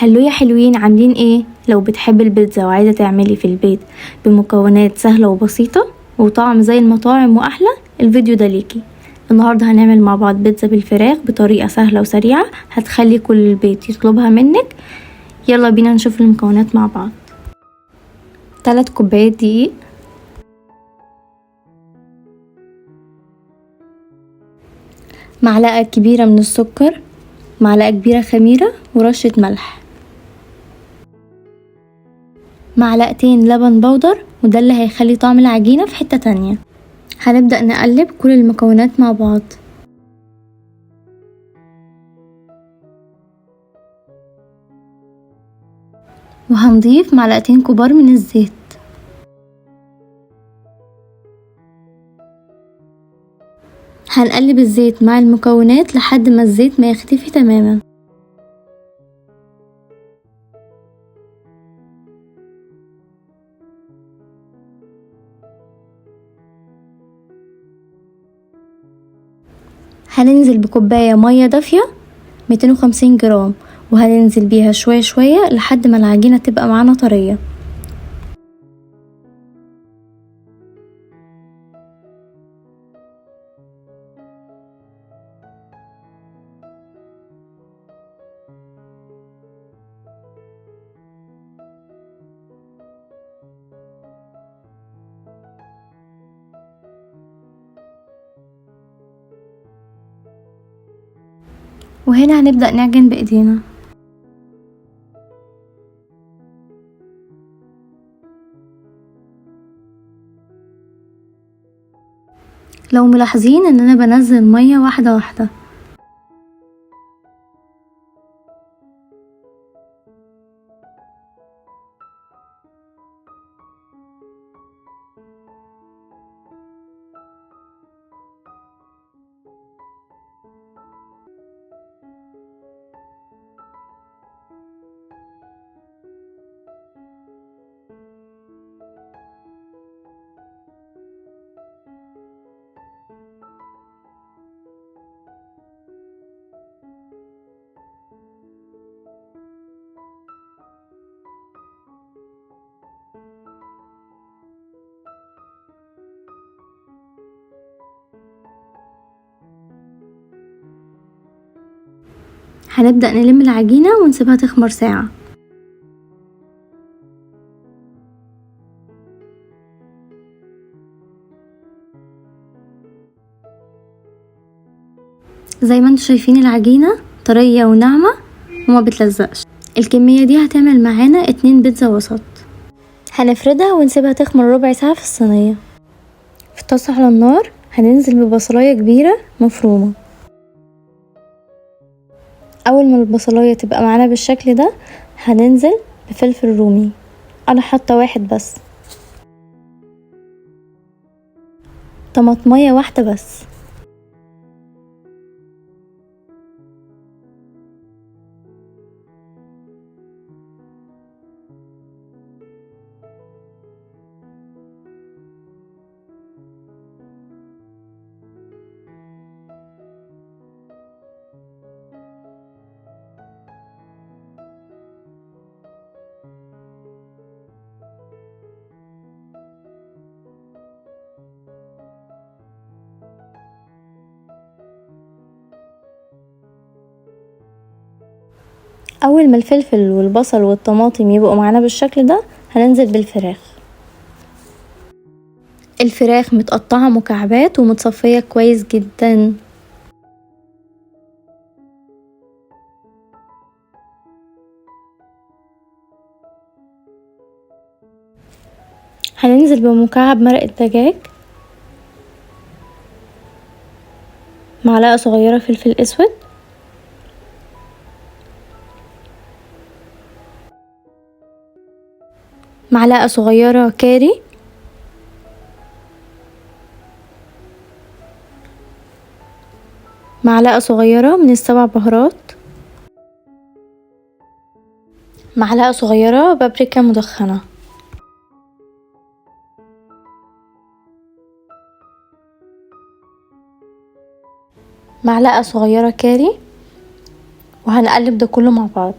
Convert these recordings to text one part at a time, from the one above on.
Hello يا حلوين، عاملين ايه؟ لو بتحب البيتزا وعايزة تعملي في البيت بمكونات سهلة وبسيطة وطعم زي المطاعم واحلى، الفيديو ده ليكي. النهاردة هنعمل مع بعض بيتزا بالفراخ بطريقة سهلة وسريعة هتخلي كل البيت يطلبها منك. يلا بينا نشوف المكونات مع بعض. 3 كوبايات دقيق، معلقة كبيرة من السكر، معلقة كبيرة خميرة ورشة ملح، معلقتين لبن بودر، وده اللي هيخلي طعم العجينة في حتة تانية. هنبدأ نقلب كل المكونات مع بعض. وهنضيف معلقتين كبار من الزيت. هنقلب الزيت مع المكونات لحد ما الزيت ما يختفي تماما. هننزل بكوباية مية دافية 250 جرام، وهننزل بيها شوية شوية لحد ما العجينة تبقى معانا طرية. وهنا هنبدأ نعجن بإيدينا. لو ملاحظين ان انا بنزل مية واحدة واحدة. هنبدأ نلم العجينة ونسيبها تخمر ساعة. زي ما انتم شايفين العجينة طرية وناعمة وما بتلزقش. الكمية دي هتعمل معانا 2 بيتزا وسط. هنفردها ونسيبها تخمر ربع ساعة في الصينية. في طاسة على النار هننزل ببصلاية كبيرة مفرومة. اول ما البصلايه تبقى معانا بالشكل ده هننزل بفلفل رومي، انا حاطه واحد بس، طماطميه واحده بس، اول ما الفلفل والبصل والطماطم يبقوا معانا بالشكل ده هننزل بالفراخ. الفراخ متقطعة مكعبات ومتصفية كويس جدا. هننزل بمكعب مرق الدجاج، معلقة صغيرة فلفل اسود، معلقة صغيرة كاري، معلقة صغيرة من السبع بهارات، معلقة صغيرة بابريكا مدخنة، معلقة صغيرة كاري، وهنقلب ده كله مع بعض.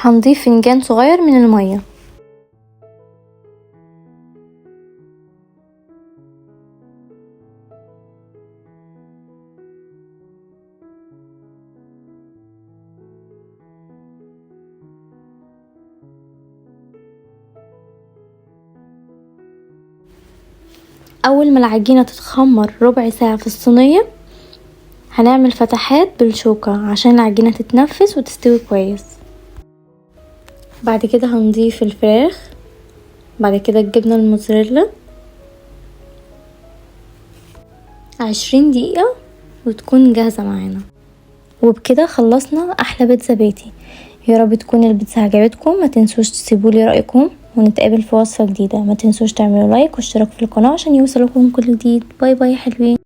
هنضيف فنجان صغير من المية. اول ما العجينة تتخمر ربع ساعة في الصينية هنعمل فتحات بالشوكة عشان العجينة تتنفس وتستوي كويس. بعد كده هنضيف الفراخ، بعد كده الجبنة الموتزاريلا. 20 دقيقة وتكون جاهزة معانا. وبكده خلصنا احلى بيتزا بيتي. يا رب تكون البيتزا عجبتكم. ما تنسوش تسيبولي رأيكم، ونتقابل في وصفة جديدة. ما تنسوش تعملوا like واشتراك في القناة عشان يوصلكم كل جديد. bye bye يا حلوين.